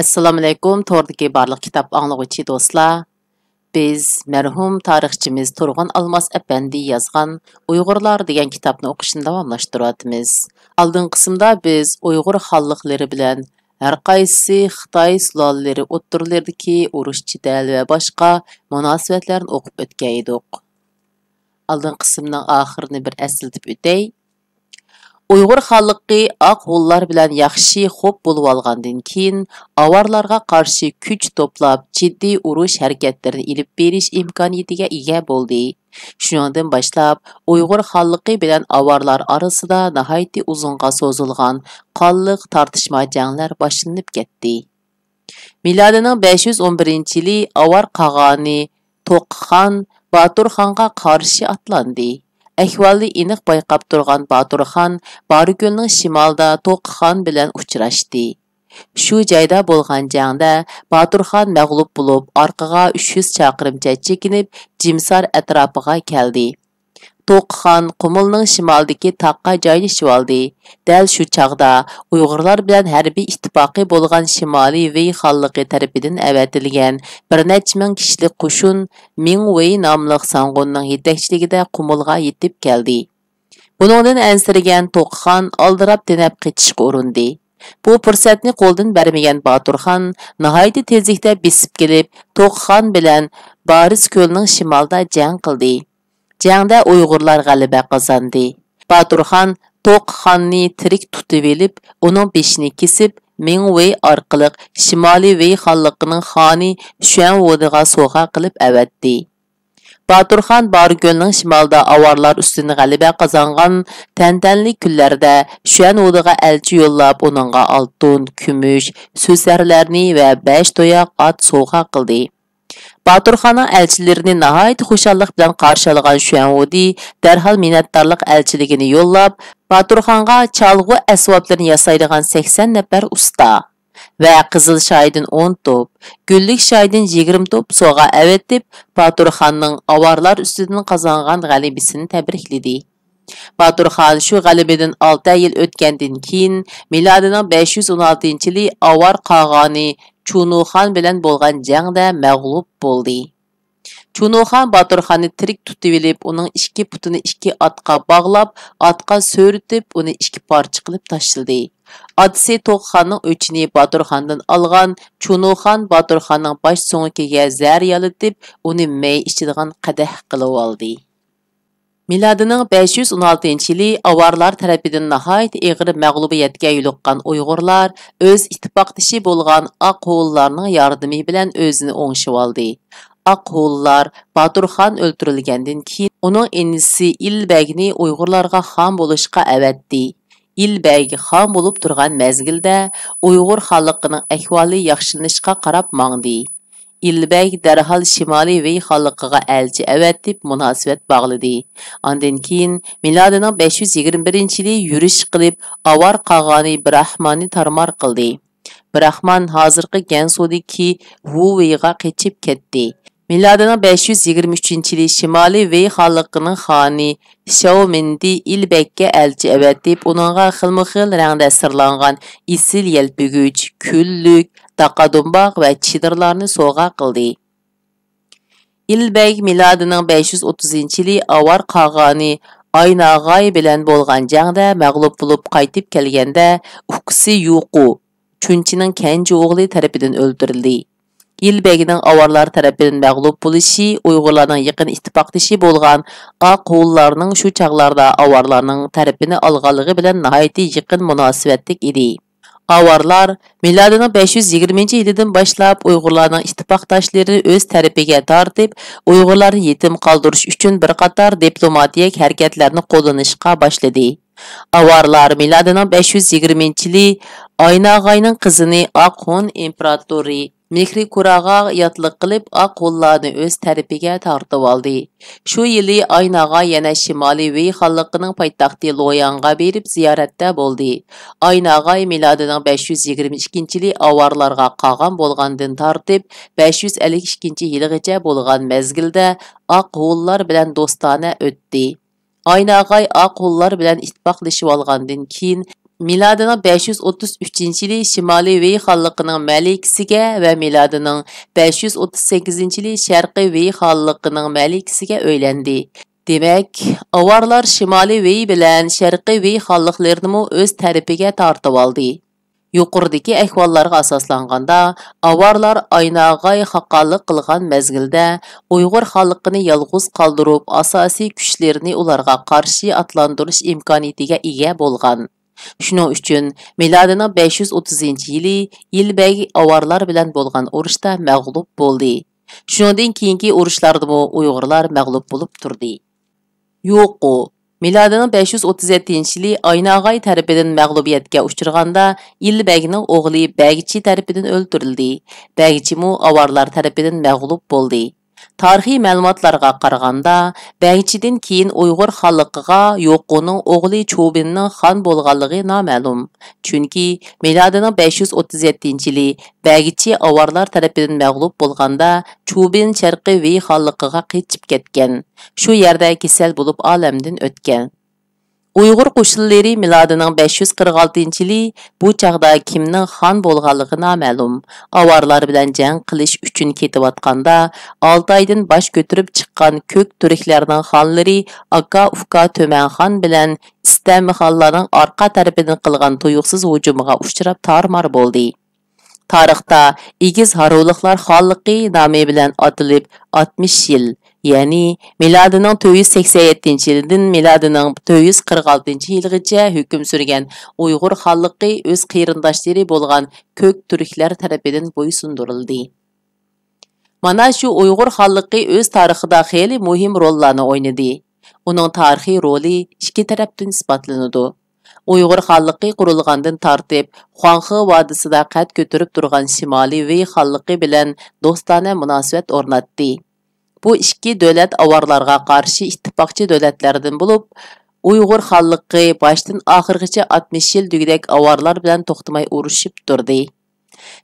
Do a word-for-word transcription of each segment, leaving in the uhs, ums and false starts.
ئەسسالامۇئەلەيكۇم، توردىكى بارلىق كىتاب ئاڭلىغۇچى دوستلار. بىز مەرھۇم تارىخچىمىز تۇرغۇن ئالماس ئەپەندى يازغان ئۇيغۇرلار دېگەن كىتابنى ئوقۇشنى داۋاملاشتۇرۇۋاتىمىز. ئالدىنقى قىسىمدا بىز ئۇيغۇر خانلىقلىرى بىلەن ھەر قايسى خىتاي سۇلالىلىرى ئوتتۇرىلىرىدىكى ئۇرۇش، جېدەل ۋە باشقا مۇناسىۋەتلەرنى ئوقۇپ ئۆتكەن ئىدۇق. ئالدىنقى قىسىمنىڭ ئاخىرىنى بىر ئەسلىتىپ ئۆتەي. ئۇيغۇر خانلىقى ئاق ھونلار بىلەن ياخشى خوپ بولۇۋالغاندىن كېيىن، ئاۋارلارغا قارشى كۈچ توپلاپ، جىددىي ئۇرۇش ھەرىكەتلىرىنى ئېلىپ بېرىش ئىمكانىيىتىگە ئىگە بولدى. شۇنىڭدىن باشلاپ، ئۇيغۇر خانلىقى بىلەن ئاۋارلار ئارىسىدا ناھايىتى ئۇزۇنغا سوزۇلغان قانلىق تارتىشما جەڭلەر باشلىنىپ كەتتى. مىلادىنىڭ بەش يۈز ئون بىرىنچى يىلى ئاۋار قاغانى توقىخان باتۇرخانغا قارشى ئاتلاندى. ئەھۋالنى ئېنىق بايقاپ تۇرغان باتۇرخان بارىكۆلنىڭ شىمالىدا توقىخان بىلەن ئۇچراشتى. شۇ جايدا بولغان جەڭدە باتۇرخان مەغلۇپ بولۇپ، ئارقىغا ئۈچ يۈز چاقىرىمچە چېكىنىپ، جىمسار ئەتراپىغا كەلدى. توقىخان قۇمۇلنىڭ شىمالىدىكى تاغقا جايلىشىۋالدى. دەل شۇ چاغدا ئۇيغۇرلار بىلەن ھەربىي ئىتتىپاقى بولغان شىمالىي ۋېي خانلىقى تەرىپىدىن ئەۋەتىلگەن بىر نەچچە مىڭ كىشىلىك قوشۇن مىڭ ۋېي ناملىق ساڭغۇننىڭ يېتەكچىلىكىدە قۇمۇلغا يېتىپ كەلدى. بۇنىڭدىن ئەنسىرىگەن توقىخان ئالدىراپ دېنەپ قېچىشقا ئۇرۇندى. بۇ پۇرسەتنى قولدىن بەرمىگەن باتۇرخان ناھايىتى تېزلىكتە بېسىپ كېلىپ، توقىخان بىلەن بارىس كۆلنىڭ شىمالىدا جەڭ قىلدى. جەڭدە ئۇيغۇرلار غەلىبە قازاندى. باتۇرخان توقىخاننى تىرىك تۇتۇۋېلىپ، ئۇنىڭ بېشىنى كېسىپ، مىڭ ۋېي ئارقىلىق شىمالىي ۋېي خانلىقىنىڭ خانى شۈەنۋۇدىغا سوۋغا قىلىپ ئەۋەتتى. باتۇرخان بارىكۆلنىڭ شىمالىدا ئاۋارلار ئۈستىدىن غەلىبە قازانغان تەنتەنىلىك كۈنلەردە شۈەنۋۇدىغا ئەلچى يوللاپ، ئۇنىڭغا ئالتۇن، كۈمۈش، سۆسەرلەرنى ۋە بەش تۇياق ئات سوۋغا قىلدى. باتۇرخاننىڭ ئەلچىلىرىنى ناھايىتى خۇشاللىق بىلەن قارشى ئالغان شۈەنۋۇدى دەرھال مىننەتدارلىق ئەلچىلىكىنى يوللاپ، باتۇرخانغا چالغۇ ئەسۋابلىرىنى ياسايدىغان سەكسەن نەپەر ئۇستا ۋە قىزىل شايدىن ئون توپ، گۈللۈك شايدىن يىگىرمە توپ سوۋغا ئەۋەتىپ، باتۇرخاننىڭ ئاۋارلار ئۈستىدىن قازانغان غەلىبىسىنى تەبرىكلىدى. باتۇرخان شۇ غەلىبىدىن ئالتە يىل ئۆتكەندىن كېيىن، مىلادىنىڭ بەش يۈز ئون ئالتىنچى يىلى ئاۋار قاغانى چۇنۇخان بىلەن بولغان جەڭدە مەغلۇپ بولدى. چۇنۇخان باتۇرخاننى تىرىك تۇتۇۋېلىپ، ئۇنىڭ ئىككى پۇتىنى ئىككى ئاتقا باغلاپ، ئاتقا سۆرىتىپ، ئۇنى ئىككى پارچە قىلىپ تاشلىدى. ئاتىسى توقىخاننىڭ ئۆچىنى باتۇرخاندىن ئالغان چۇنۇخان باتۇرخاننىڭ باش سۆڭىكىگە زەھەر يالىتىپ، ئۇنى مەي ئىچىدىغان قەدەھ قىلىۋالدى. مىلادىنىڭ بەش يۈز ئون ئالتىنچى يىلى ئاۋارلار تەرىپىدىن ناھايىتى ئېغىر مەغلۇبىيەتكە يولۇققان ئۇيغۇرلار ئۆز ئىتتىپاقدىشى بولغان ئاق ھونلارنىڭ ياردىمى بىلەن ئۆزىنى ئوڭشىۋالدى. ئاق ھونلار باتۇرخان ئۆلتۈرۈلگەندىن كېيىن، ئۇنىڭ ئىنىسى ئىلبەگنى ئۇيغۇرلارغا خان بولۇشقا ئەۋەتتى. ئىلبەگ خان بولۇپ تۇرغان مەزگىلدە، ئۇيغۇر خانلىقىنىڭ ئەھۋالى ياخشىلىنىشقا قاراپ ماڭدى. ئىلبەگ دەرھال شىمالىي ۋېي خانلىقىغا ئەلچى ئەۋەتىپ، مۇناسىۋەت باغلىدى. ئاندىن كېيىن، مىلادىنىڭ بەش يۈز يىگىرمە بىرىنچى يىلى يۈرۈش قىلىپ، ئاۋار قاغانى براھماننى تارمار قىلدى. براھمان ھازىرقى گەنسۇدىكى ۋۇۋېيغا قېچىپ كەتتى. مىلادىنىڭ بەش يۈز يىگىرمە ئۈچىنچى يىلى شىمالىي ۋېي خانلىقىنىڭ خانى شياۋمىندى ئىلبەگكە ئەلچى ئەۋەتىپ، ئۇنىڭغا خىلمۇخىل رەڭدە سىرلانغان ئېسىل يەلپۈگۈچ، كۈنلۈك، داقادۇمباق ۋە چېدىرلارنى سوۋغا قىلدى. ئىلبەگ مىلادىنىڭ بەش يۈز ئوتتۇزىنچى يىلى ئاۋار قاغانى ئايناغاي بىلەن بولغان جەڭدە مەغلۇپ بولۇپ قايتىپ كەلگەندە، ئۇكىسى يۇقۇ، چۈنچىنىڭ كەنجى ئوغلى تەرىپىدىن ئۆلتۈرۈلدى. ئىلبەگنىڭ ئاۋارلار تەرىپىدىن مەغلۇپ بولۇشى ئۇيغۇرلارنىڭ يېقىن ئىتتىپاقدىشى بولغان ئاق ھونلارنىڭ شۇ چاغلاردا ئاۋارلارنىڭ تەرىپىنى ئالغانلىقى بىلەن ناھايىتى يېقىن مۇناسىۋەتلىك ئىدى. ئاۋارلار مىلادىنىڭ بەش يۈز يىگىرمىنچى يىلىدىن باشلاپ ئۇيغۇرلارنىڭ ئىتتىپاقداشلىرىنى ئۆز تەرىپىگە تارتىپ، ئۇيغۇرلارنى يېتىم قالدۇرۇش ئۈچۈن بىر قاتار دىپلوماتىيە ھەرىكەتلەرنى قوللىنىشقا باشلىدى. ئاۋارلار مىلادىنىڭ بەش يۈز يىگىرمىنچى يىلى ئايناغاينىڭ قىزىنى ئاق ھون ئىمپېراتورى مېھرىكۇراغا ياتلىق قىلىپ، ئاق ھونلارنى ئۆز تەرىپىگە تارتىۋالدى. شۇ يىلى ئايناغاي يەنە شىمالىي ۋېي خانلىقىنىڭ پايتەختى لوياڭغا بېرىپ زىيارەتتە بولدى. ئايناغاي مىلادىنىڭ بەش يۈز يىگىرمە ئىككىنچى يىلى ئاۋارلارغا قاغان بولغاندىن تارتىپ، بەش يۈز ئەللىك ئىككىنچى يىلىغىچە بولغان مەزگىلدە ئاق ھونلار بىلەن دوستانە ئۆتتى. ئايناغاي ئاق ھونلار بىلەن ئىتتىپاقلىشىۋالغاندىن كېيىن، مىلادىنىڭ بەش يۈز ئوتتۇز ئۈچىنچى يىلى شىمالىي ۋېي خانلىقىنىڭ مەلىكىسىگە ۋە مىلادىنىڭ بەش يۈز ئوتتۇز سەككىزىنچى يىلى شەرقىي ۋېي خانلىقىنىڭ مەلىكىسىگە ئۆيلەندى. دېمەك، ئاۋارلار شىمالىي ۋېي بىلەن شەرقىي ۋېي خانلىقلىرىنىمۇ ئۆز تەرىپىگە تارتىۋالدى. يۇقىرىدىكى ئەھۋاللارغا ئاساسلانغاندا، ئاۋارلار ئايناغاي خاقانلىق قىلغان مەزگىلدە ئۇيغۇر خانلىقىنى يالغۇز قالدۇرۇپ، ئاساسىي كۈچلىرىنى ئۇلارغا قارشى ئاتلاندۇرۇش ئىمكانىيىتىگە ئىگە بولغان. شۇنىڭ ئۈچۈن مىلادىنىڭ بەش يۈز ئوتتۇزىنچى يىلى يىل بەگ ئاۋارلار بىلەن بولغان ئۇرۇشتا مەغلۇپ بولدى. شۇنىڭدىن كېيىنكى ئۇرۇشلاردىمۇ ئۇيغۇرلار مەغلۇپ بولۇپ تۇردى. يوقو، مىلادىنىڭ بەش يۈز ئوتتۇز يەتتىنچى يىلى ئايناغاي تەرىپىدىن مەغلۇبىيەتكە ئۇچرىغاندا، يىل بەگنىڭ ئوغلى بەگچى تەرىپىدىن ئۆلتۈرۈلدى. بەگچىمۇ ئاۋارلار تەرىپىدىن مەغلۇپ بولدى. تارىخىي مەلۇماتلارغا قارىغاندا، بەگچىدىن كېيىن ئۇيغۇر خانلىقىغا يوقونىڭ ئوغلى چۇبىننىڭ خان بولغانلىقى نامەلۇم. چۈنكى مىلادىنىڭ بەش يۈز ئوتتۇز يەتتىنچى يىلى بەگچى ئاۋارلار تەرىپىدىن مەغلۇپ بولغاندا، چۇبىن شەرقىي ۋېي خانلىقىغا قېچىپ كەتكەن. شۇ يەردە كېسەل بولۇپ ئالەمدىن ئۆتكەن. ئۇيغۇر قوشۇنلىرى مىلادىنىڭ بەش يۈز قىرىق ئالتىنچى يىلى، بۇ چاغدا كىمنىڭ خان بولغانلىقى نامەلۇم، ئاۋارلار بىلەن جەڭ قىلىش ئۈچۈن كېتىۋاتقاندا، ئالتايدىن باش كۆتۈرۈپ چىققان كۆك تۈركلەرنىڭ خانلىرى ئاكا-ئۇكا تۆمەن خان بىلەن ئىستەمى خانلارنىڭ ئارقا تەرىپىدىن قىلغان تۇيۇقسىز ھۇجۇمىغا ئۇچراپ تارمار بولدى. تارىختا ئېگىز ھارۋىلىقلار خانلىقى نامى بىلەن ئاتىلىپ ئاتمىش يىل، يەنى مىلادىنىڭ تۆت يۈز سەكسەن يەتتىنچى يىلىدىن مىلادىنىڭ تۆت يۈز قىرىق ئالتىنچى يىلىغىچە ھۆكۈم سۈرگەن ئۇيغۇر خانلىقى ئۆز قېرىنداشلىرى بولغان كۆك تۈركلەر تەرىپىدىن بويسۇندۇرۇلدى. مانا شۇ ئۇيغۇر خانلىقى ئۆز تارىخىدا خېلى مۇھىم روللارنى ئوينىدى. ئۇنىڭ تارىخىي رولى ئىككى تەرەپتىن ئىسپاتلىنىدۇ. ئۇيغۇر خانلىقى قۇرۇلغاندىن تارتىپ، خۇاڭخې ۋادىسىدا قەد كۆتۈرۈپ تۇرغان شىمالىي ۋېي خانلىقى بىلەن دوستانە مۇناسىۋەت ئورناتتى. بۇ ئىككى دۆلەت ئاۋارلارغا قارشى ئىتتىپاقچى دۆلەتلەردىن بولۇپ، ئۇيغۇر خانلىقى باشتىن ئاخىرغىچە ئاتمىش يىل دېگۈدەك ئاۋارلار بىلەن توختىماي ئۇرۇشۇپ تۇردى.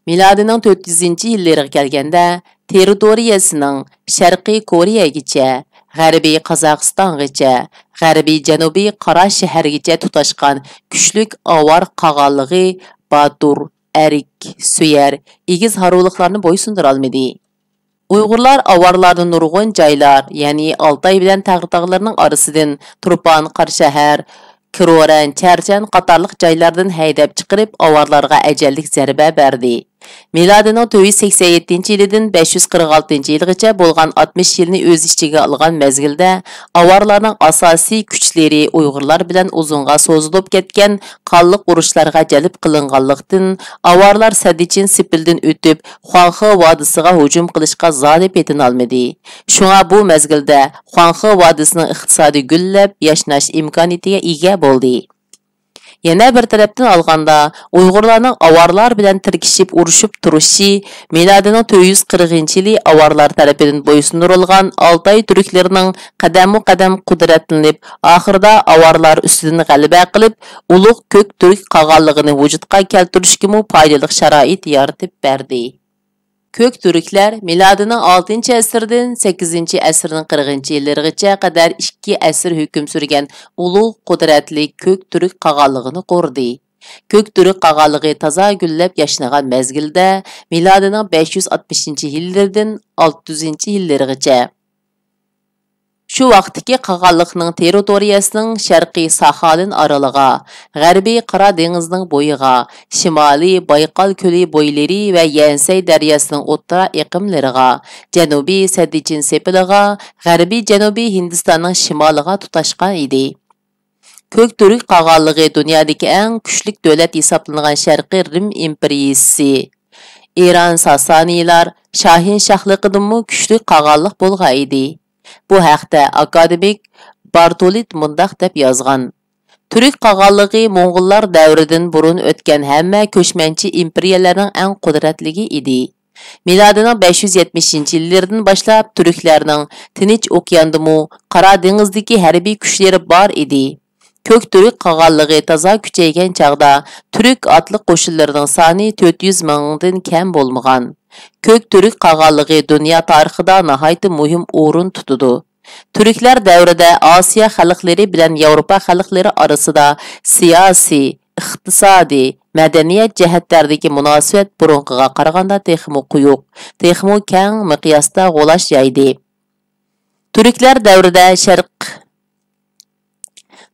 مىلادىنىڭ تۆت يۈزىنچى يىللىرىغا كەلگەندە، تېررىتورىيەسىنىڭ شەرقىي كورېيەگىچە، غەربىي قازاقىستانغىچە، غەربىي جەنۇبىي قاراشەھەرگىچە تۇتاشقان كۈچلۈك ئاۋار قاغانلىقى باتۇر، ئەرك، سۆيەر، ئېگىز ھارۋىلىقلارنى بويسۇندۇرالمىدى. ئۇيغۇرلار ئاۋارلاردا نۇرغۇن جايلار، يەنى ئالتاي بىلەن تەڭرىتاغلىرىنىڭ ئارىسىدىن تۇرپان، قاراشەھەر، كىرورەن، چەرچەن قاتارلىق جايلاردىن ھەيدەپ چىقىرىپ، ئاۋارلارغا ئەجەللىك زەربە بەردى. مىلادىنىڭ تۆت يۈز سەكسەن يەتتىنچى يىلىدىن بەش يۈز قىرىق ئالتىنچى يىلغىچە بولغان ئاتمىش يىلنى ئۆز ئىچىگە ئالغان مەزگىلدە، ئاۋارلارنىڭ ئاساسىي كۈچلىرى ئۇيغۇرلار بىلەن ئۇزۇنغا سوزۇلۇپ كەتكەن قانلىق ئۇرۇشلارغا جەلپ قىلىنغانلىقتىن، ئاۋارلار سەددىچىن سېپىلدىن ئۆتۈپ، خۇاڭخې ۋادىسىغا ھۇجۇم قىلىشقا زادى پېتىنالمىدى. شۇڭا بۇ مەزگىلدە خۇاڭخې ۋادىسىنىڭ ئىقتىسادى گۈللەپ، ياشناش ئىمكانىيىتىگە ئىگە بولدى. يەنە بىر تەرەپتىن ئالغاندا، ئۇيغۇرلارنىڭ ئاۋارلار بىلەن تىركىشىپ ئۇرۇشۇپ تۇرۇشى مىلادىنىڭ تۆت يۈز قىرىقىنچى يىلى ئاۋارلار تەرىپىدىن بويسۇندۇرۇلغان ئالتاي تۈركلىرىنىڭ قەدەممۇ قەدەم قۇدرەتلىنىپ، ئاخىرىدا ئاۋارلار ئۈستىدىن غەلىبە قىلىپ، ئۇلۇغ كۆك تۈرك قاغانلىقىنى ۋۇجۇدقا كەلتۈرۈشكىمۇ پايدىلىق شارائىت يارىتىپ بەردى. كۆك تۈركلەر مىلادىنىڭ ئالتىنچى ئەسىردىن سەككىزىنچى ئەسىرنىڭ قىرىقىنچى يىللىرىغىچە قەدەر ئىككى ئەسىر ھۆكۈم سۈرگەن ئۇلۇغ قۇدرەتلىك كۆك تۈرك قاغانلىقىنى قۇردى. كۆك تۈرك قاغانلىقى تازا گۈللەپ ياشنىغان مەزگىلدە، مىلادىنىڭ بەش يۈز ئاتمىشىنچى يىللىرىدىن ئالتە يۈزىنچى يىللىرىغىچە. شۇ ۋاقىتتىكى قاغانلىقنىڭ تېررىتورىيەسىنىڭ شەرقىي ساخالىن ئارىلىغا، غەربىي قارا دېڭىزنىڭ بويىغا، شىمالىي بايقال كۆلى بويلىرى ۋە يەنسەي دەرياسىنىڭ ئوتتۇرا ئېقىملىرىغا، جەنۇبىي سەددىچىن سېپىلىغا، غەربىي جەنۇبىي ھىندىستاننىڭ شىمالىغا تۇتاشقان ئىدى. كۆك تۈرك قاغانلىقى دۇنيادىكى ئەڭ كۈچلۈك دۆلەت ھېسابلانغان شەرقىي رىم ئىمپېرىيىسى، ئىران ساسانىيلار شاھىنشاھلىقىدىنمۇ كۈچلۈك قاغانلىق بولغان ئىدى. بۇ ھەقتە ئاكادېمىك بارتولىت مۇنداق دەپ يازغان: تۈرك قاغانلىقى موڭغۇللار دەۋرىدىن بۇرۇن ئۆتكەن ھەممە كۆچمەنچى ئىمپېرىيەلەرنىڭ ئەڭ قۇدرەتلىكى ئىدى. مىلادىنىڭ بەش يۈز يەتمىشىنچى يىللىرىدىن باشلاپ تۈركلەرنىڭ تىنچ ئوكياندىمۇ، قارا دېڭىزدىكى ھەربىي كۈچلىرى بار ئىدى. كۆك تۈرك قاغانلىقى تازا كۈچەيگەن چاغدا تۈرك ئاتلىق قوشۇنلىرىنىڭ سانى تۆت يۈز مىڭدىن كەم بولمىغان. كۆك تۈرك قاغانلىقى دۇنيا تارىخىدا ناھايىتى مۇھىم ئورۇن تۇتىدۇ. تۈركلەر دەۋرىدە ئاسىيا خەلقلىرى بىلەن ياۋروپا خەلقلىرى ئارىسىدا سىياسىي، ئىقتىسادىي، مەدەنىيەت جەھەتلەردىكى مۇناسىۋەت بۇرۇنقىغا قارىغاندا تېخىمۇ قويۇق، تېخىمۇ كەڭ مىقياستا غۇلاش يايدى. تۈركلەر دەۋرىدە شەرق،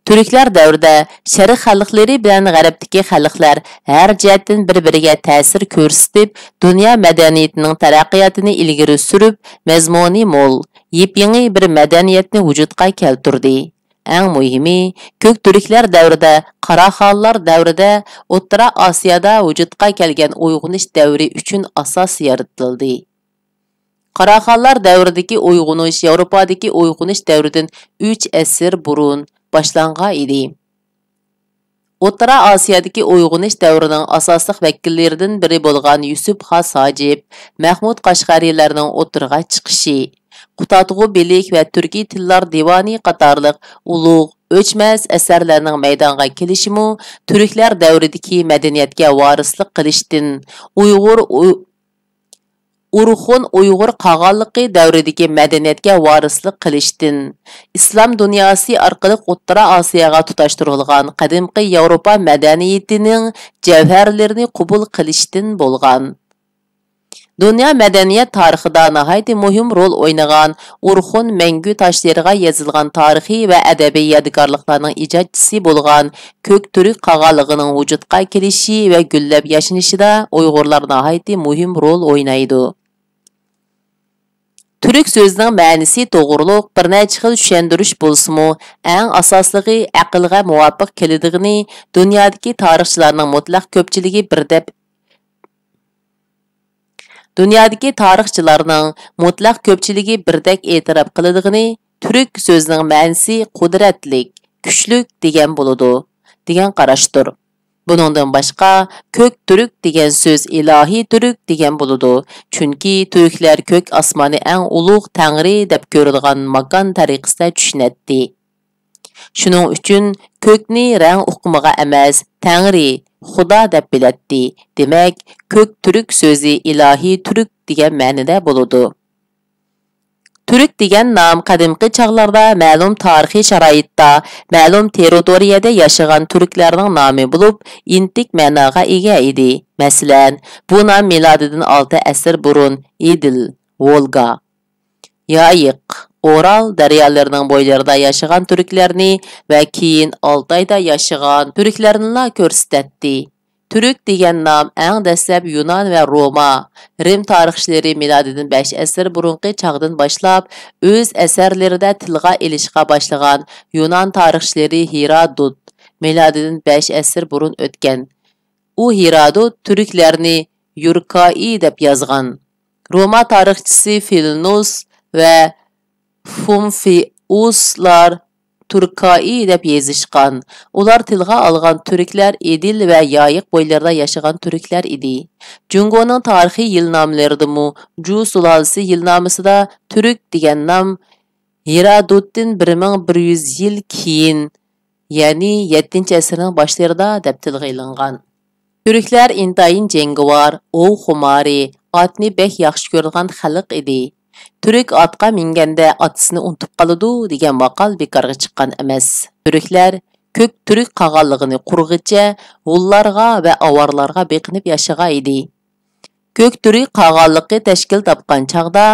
تۈركلەر دەۋرىدە شەرق خەلقلىرى بىلەن غەربتىكى خەلقلەر ھەر جەھەتتىن بىر-بىرىگە تەسىر كۆرسىتىپ، دۇنيا مەدەنىيىتىنىڭ تەرەققىياتىنى ئىلگىرى سۈرۈپ، مەزمۇنى مول، يېپيېڭى بىر مەدەنىيەتنى ۋۇجۇدقا كەلتۈردى. ئەڭ مۇھىمى، كۆك تۈركلەر دەۋرىدە قاراخانلار دەۋرىدە ئوتتۇرا ئاسىيادا ۋۇجۇدقا كەلگەن ئويغىنىش دەۋرى ئۈچۈن ئاساس يارىتىلدى. قاراخانلار دەۋرىدىكى ئويغىنىش ياۋروپادىكى ئويغىنىش دەۋرىدىن ئۈچ ئەسىر بۇرۇن باشلانغان ئىدى. ئوتتۇرا ئاسىيادىكى ئويغىنىش دەۋرىنىڭ ئاساسلىق ۋەكىللىرىدىن بىرى بولغان يۈسۈپ خاس ھاجىپ، مەھمۇد قەشقەرىلەرنىڭ ئوتتۇرىغا چىقىشى، قۇتادغۇ بىلىك ۋە تۈركىي تىللار دىۋانى قاتارلىق ئۇلۇغ، ئۆچمەس ئەسەرلەرنىڭ مەيدانغا كېلىشىمۇ تۈركلەر دەۋرىدىكى مەدەنىيەتكە ۋارىسلىق قىلىشتىن، ئۇيغۇر ئۇ-، ئورخۇن ئۇيغۇر قاغانلىقى دەۋرىدىكى مەدەنىيەتكە ۋارىسلىق قىلىشتىن، ئىسلام دۇنياسى ئارقىلىق ئوتتۇرا ئاسىياغا تۇتاشتۇرۇلغان قەدىمكى ياۋروپا مەدەنىيىتىنىڭ جەۋھەرلىرىنى قوبۇل قىلىشتىن بولغان. دۇنيا مەدەنىيەت تارىخىدا ناھايىتى مۇھىم رول ئوينىغان ئورخۇن مەڭگۈ تاشلىرىغا يېزىلغان تارىخىي ۋە ئەدەبىي يادىكارلىقلارنىڭ ئىجادچىسى بولغان كۆك تۈرك قاغانلىقىنىڭ ۋۇجۇدقا كېلىشى ۋە گۈللەپ ياشنىشىدا ئۇيغۇرلار ناھايىتى مۇھىم رول ئوينايدۇ. تۈرك سۆزىنىڭ مەنىسى توغرۇلۇق بىر نەچچە خىل چۈشەندۈرۈش بولسىمۇ، ئەڭ ئاساسلىقى ئەقىلگە مۇۋاپىق كېلىدىغىنى، دۇنيادىكى تارىخچىلارنىڭ مۇتلەق كۆپچىلىكى بىر دەپ، دۇنيادىكى تارىخچىلارنىڭ مۇتلەق كۆپچىلىكى بىردەك ئېتىراپ قىلىدىغىنى، تۈرك سۆزىنىڭ مەنىسى قۇدرەتلىك، كۈچلۈك دېگەن بولىدۇ، دېگەن قاراشتۇر. بۇنىڭدىن باشقا، كۆك تۈرك دېگەن سۆز ئىلاھىي تۈرك دېگەن بولىدۇ، چۈنكى تۈركلەر كۆك ئاسماننى ئەڭ ئۇلۇغ تەڭرى دەپ كۆرىدىغان ماكان تەرىقىسىدە چۈشىنەتتى. شۇنىڭ ئۈچۈن كۆكنى رەڭ ئۇقۇمىغا ئەمەس، تەڭرى، خۇدا دەپ بىلەتتى. دېمەك، كۆك تۈرك سۆزى ئىلاھىي تۈرك دېگەن مەنىدە بولىدۇ. تۈرك دېگەن نام قەدىمكى چاغلاردا مەلۇم تارىخىي شارائىتتا، مەلۇم تېررىتورىيەدە ياشىغان تۈركلەرنىڭ نامى بولۇپ، ئىنتىك مەناغا ئىگە ئىدى. مەسىلەن، بۇ نام مىلادىدىن ئالتە ئەسىر بۇرۇن ئېدىل، ۋولگا، يايىق، ئورال دەريالىرىنىڭ بويلىرىدا ياشىغان تۈركلەرنى ۋە كېيىن ئالتايدا ياشىغان تۈركلەرنىلا كۆرسىتەتتى. تۈرك دېگەن نام ئەڭ دەسلەپ يۇنان ۋە روما، رىم تارىخچىلىرى مىلادىدىن بەش ئەسىر بۇرۇنقى چاغدىن باشلاپ ئۆز ئەسەرلىرىدە تىلغا ئېلىشقا باشلىغان يۇنان تارىخچىلىرى ھېرودوت، مىلادىدىن بەش ئەسىر بۇرۇن ئۆتكەن. ئۇ ھېرودوت تۈركلەرنى يۇركائى دەپ يازغان. روما تارىخچىسى فىلنۇس ۋە فۇمفىئۇسلار تۇركائى دەپ يېزىشقان. ئۇلار تىلغا ئالغان تۈركلەر ئېدىل ۋە يايىق بويلىرىدا ياشىغان تۈركلەر ئىدى. جۇڭگونىڭ تارىخىي يىلنامىلىرىدىمۇ جۇ سۇلالىسى يىلنامىسىدا تۈرك دېگەن نام ھېرودوتتىن بىر مىڭ بىر يۈز يىل كېيىن، يەنى يەتتىنچى ئەسىرنىڭ باشلىرىدا دەپ تىلغا ئېلىنغان. تۈركلەر ئىنتايىن جەڭگىۋار، ئوۋ خۇمارى، ئاتنى بەك ياخشى كۆرىدىغان خەلق ئىدى. تۈرك ئاتقا مىنگەندە ئاتىسىنى ئۇنتۇپ قالىدۇ دېگەن ماقال بىكارغا چىققان ئەمەس. تۈركلەر كۆك تۈرك قاغانلىقىنى قۇرغىچە ھونلارغا ۋە ئاۋارلارغا بېقىنىپ ياشىغان ئىدى. كۆك تۈرك قاغانلىقى تەشكىل تاپقان چاغدا،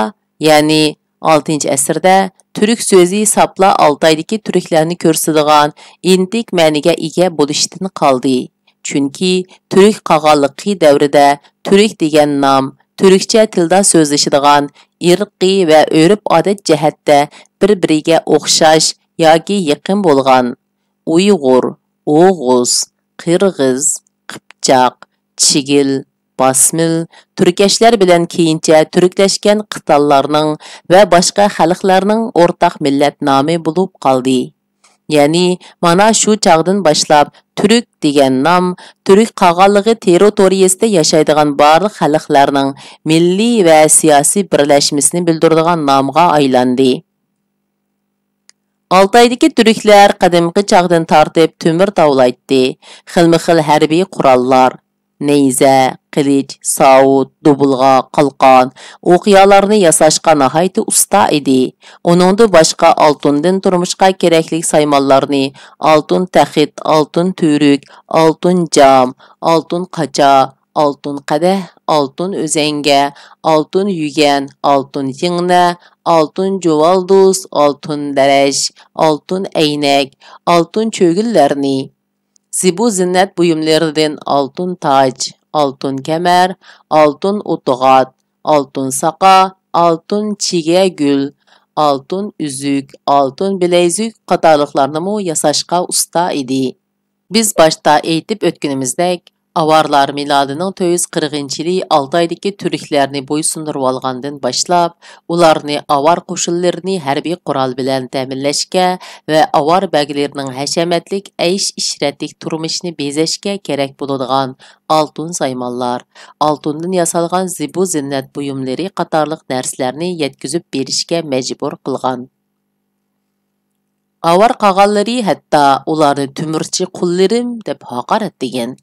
يەنى ئالتىنچى ئەسىردە، تۈرك سۆزى ساپلا ئالتايدىكى تۈركلەرنى كۆرسىتىدىغان ئىنتىك مەنىگە ئىگە بولۇشتىن قالدى. چۈنكى تۈرك قاغانلىقى دەۋرىدە تۈرك دېگەن نام تۈركچە تىلدا سۆزلىشىدىغان ئىرقىي ۋە ئۆرپ-ئادەت جەھەتتە بىر-بىرىگە ئوخشاش ياكى يېقىن بولغان ئۇيغۇر، ئوغۇز، قىرغىز، قىپچاق، چىگىل، باسمىل، تۈركەشلەر بىلەن كېيىنچە تۈركلەشكەن قىتانلارنىڭ ۋە باشقا خەلقلەرنىڭ ئورتاق مىللەت نامى بولۇپ قالدى. يەنى مانا شۇ چاغدىن باشلاپ تۈرك دېگەن نام تۈرك قاغانلىقى تېررىتورىيىسىدە ياشايدىغان بارلىق خەلقلەرنىڭ مىللىي ۋە سىياسىي بىرلەشمىسىنى بىلدۈرىدىغان نامغا ئايلاندى. ئالتايدىكى تۈركلەر قەدىمكى چاغدىن تارتىپ تۆمۈر تاۋلايتتى، خىلمۇ خىل ھەربىي قوراللار، نەيزە، قىلىچ، ساۋۇت، دۇبۇلغا، قالقان، ئوقيالارنى ياساشقا ناھايىتى ئۇستا ئىدى. ئۇنىڭدىن باشقا ئالتۇندىن تۇرمۇشقا كېرەكلىك سايمانلارنى، ئالتۇن تەخت، ئالتۇن تۈۋرۈك، ئالتۇن جام، ئالتۇن قاچا، ئالتۇن قەدەھ، ئالتۇن ئۆزەڭگە، ئالتۇن يۈگەن، ئالتۇن يىڭنە، ئالتۇن جۇۋالدۇز، ئالتۇن دەرەش، ئالتۇن ئەينەك، ئالتۇن چۆگۈنلەرنى، زىبۇ زىننەت بۇيۇملىرىدىن ئالتۇن تاج، ئالتۇن كەمەر، ئالتۇن ئوتىغات، ئالتۇن ساقا، ئالتۇن چىگە گۈل، ئالتۇن ئۈزۈك، ئالتۇن بىلەيزۈك قاتارلىقلارنىمۇ ياساشقا ئۇستا ئىدى. بىز باشتا ئېيتىپ ئۆتكىنىمىزدەك، ئاۋارلار مىلادىنىڭ تۆت يۈز قىرىقىنچى يىلى ئالتايدىكى تۈركلەرنى بويسۇندۇرۇۋالغاندىن باشلاپ، ئۇلارنى ئاۋار قوشۇنلىرىنى ھەربىي قورال بىلەن تەمىنلەشكە ۋە ئاۋار بەگلىرىنىڭ ھەشەمەتلىك ئەيش-ئىشرەتلىك تۇرمۇشىنى بېزەشكە كېرەك بولىدىغان ئالتۇن سايمانلار، ئالتۇندىن ياسالغان زىبۇ زىننەت بۇيۇملىرى قاتارلىق نەرسىلەرنى يەتكۈزۈپ بېرىشكە مەجبۇر قىلغان. ئاۋار قاغانلىرى ھەتتا ئۇلارنى تۆمۈرچى قۇللىرىم دەپ ھاقارەتلىگەن.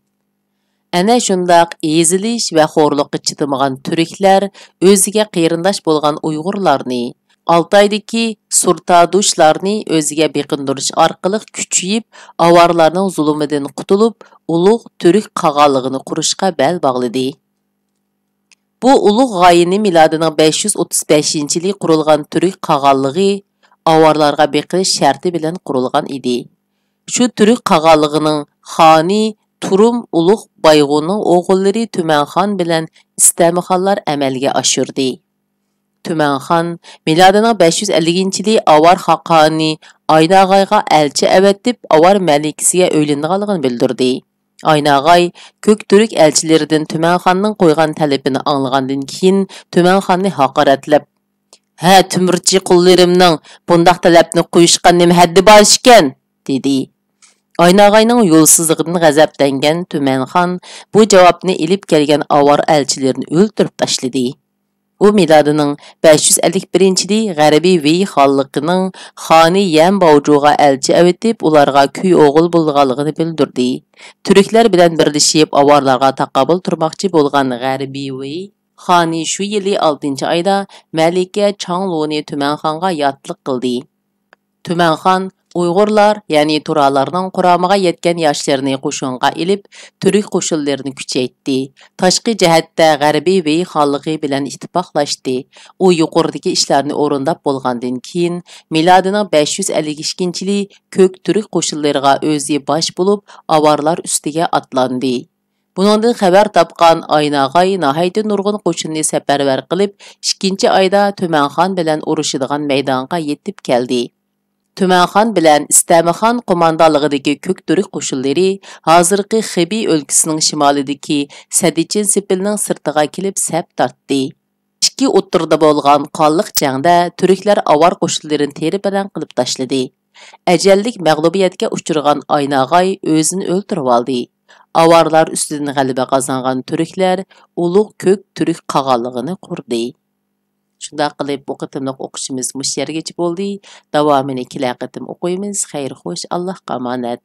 ئەنە شۇنداق ئېزىلىش ۋە خورلۇققا چىدىمىغان تۈركلەر ئۆزىگە قېرىنداش بولغان ئۇيغۇرلارنى، ئالتايدىكى سۇرتادۇشلارنى ئۆزىگە بېقىندۇرۇش ئارقىلىق كۈچىيىپ، ئاۋارلارنىڭ زۇلۇمىدىن قۇتۇلۇپ، ئۇلۇغ تۈرك قاغانلىقىنى قۇرۇشقا بەل باغلىدى. بۇ ئۇلۇغ غايىنى مىلادىنىڭ بەش يۈز ئوتتۇز بەشىنچى يىلى قۇرۇلغان تۈرك قاغانلىقى ئاۋارلارغا بېقىنىش شەرتى بىلەن قۇرۇلغان ئىدى. شۇ تۈرك قاغانلىقىنىڭ خانى تۇرۇم ئۇلۇغ بايغۇننىڭ ئوغۇللىرى تۈمەنخان بىلەن ئىستەمىخانلار ئەمەلگە ئاشۇردى. تۈمەنخان مىلادىنىڭ بەش يۈز ئەللىكىنچى يىلى ئاۋار خاقانى ئايناغايغا ئەلچى ئەۋەتىپ، ئاۋار مەلىكىسىگە ئۆيلىنىدىغانلىقىنى بىلدۈردى. ئايناغاي كۆك تۈرك ئەلچىلىرىدىن تۈمەنخاننىڭ قويغان تەلىپىنى ئاڭلىغاندىن كېيىن، تۈمەنخاننى ھاقارەتلەپ، «ھە، تۆمۈرچى قۇللىرىمنىڭ بۇنداق تەلەپنى قويۇشقا نېمە ھەددى بار ئىكەن؟» دېدى. ئايناغاينىڭ يولسىزلىقىدىن غەزەپلەنگەن تۈمەنخان بۇ جاۋابنى ئېلىپ كەلگەن ئاۋار ئەلچىلىرىنى ئۆلتۈرۈپ تاشلىدى. ئۇ مىلادىنىڭ بەش يۈز ئەللىك بىرىنچى يىلى غەربىي ۋېي خانلىقىنىڭ خانى يەن باۋجۇغا ئەلچى ئەۋېتىپ، ئۇلارغا كۈي ئوغۇل بولىدىغانلىقىنى بىلدۈردى. تۈركلەر بىلەن بىرلىشىپ، ئاۋارلارغا تاقابىل تۇرماقچى بولغان غەربىي ۋېي خانى شۇ يىلى ئالتىنچى ئايدا مەلىكە چاڭلۇنى تۈمەنخانغا ياتلىق قىلدى. تۈمەنخان ئۇيغۇرلار، يەنى تۇرالارنىڭ قۇرامىغا يەتكەن ياشلىرىنى قوشۇنغا ئېلىپ، تۈرك قوشۇنلىرىنى كۈچەيتتى. تاشقى جەھەتتە غەربىي ۋېي خانلىقى بىلەن ئىتتىپاقلاشتى. ئۇ يۇقىرىدىكى ئىشلارنى ئورۇنداپ بولغاندىن كېيىن، مىلادىنىڭ بەش يۈز ئەللىك ئىككىنچى يىلى كۆك تۈرك قوشۇنلىرىغا ئۆزى باش بولۇپ، ئاۋارلار ئۈستىگە ئاتلاندى. بۇنىڭدىن خەۋەر تاپقان ئايناغاي ناھايىتى نۇرغۇن قوشۇننى سەپەرۋەر قىلىپ، ئىككىنچى ئايدا تۈمەنخان بىلەن ئۇرۇشىدىغان مەيدانغا يېتىپ كەلدى. تۈمەنخان بىلەن ئىستەمىخان قوماندانلىقىدىكى كۆك تۈرك قوشۇنلىرى ھازىرقى خىبىي ئۆلكىسىنىڭ شىمالىدىكى سەدىچىن سېپىلنىڭ سىرتىغا كېلىپ سەپ تارتتى. ئىككى ئوتتۇرىدا بولغان قانلىق جەڭدە تۈركلەر ئاۋار قوشۇنلىرىنى تېرە-پەلەڭ قىلىپ تاشلىدى. ئەجەللىك مەغلۇبىيەتكە ئۇچرىغان ئايناغاي ئۆزىنى ئۆلتۈرۈۋالدى. ئاۋارلار ئۈستىدىن غەلىبە قازانغان تۈركلەر ئۇلۇغ كۆك تۈرك قاغانلىقىنى قۇردى. شۇنداق قىلىپ، بۇ قېتىملىق ئوقۇشىمىز مۇشۇ يەرگىچە بولدى. داۋامىنى كېلەر قېتىم ئوقۇيمىز. خەير خوش، ئاللاھقا ئامانەت.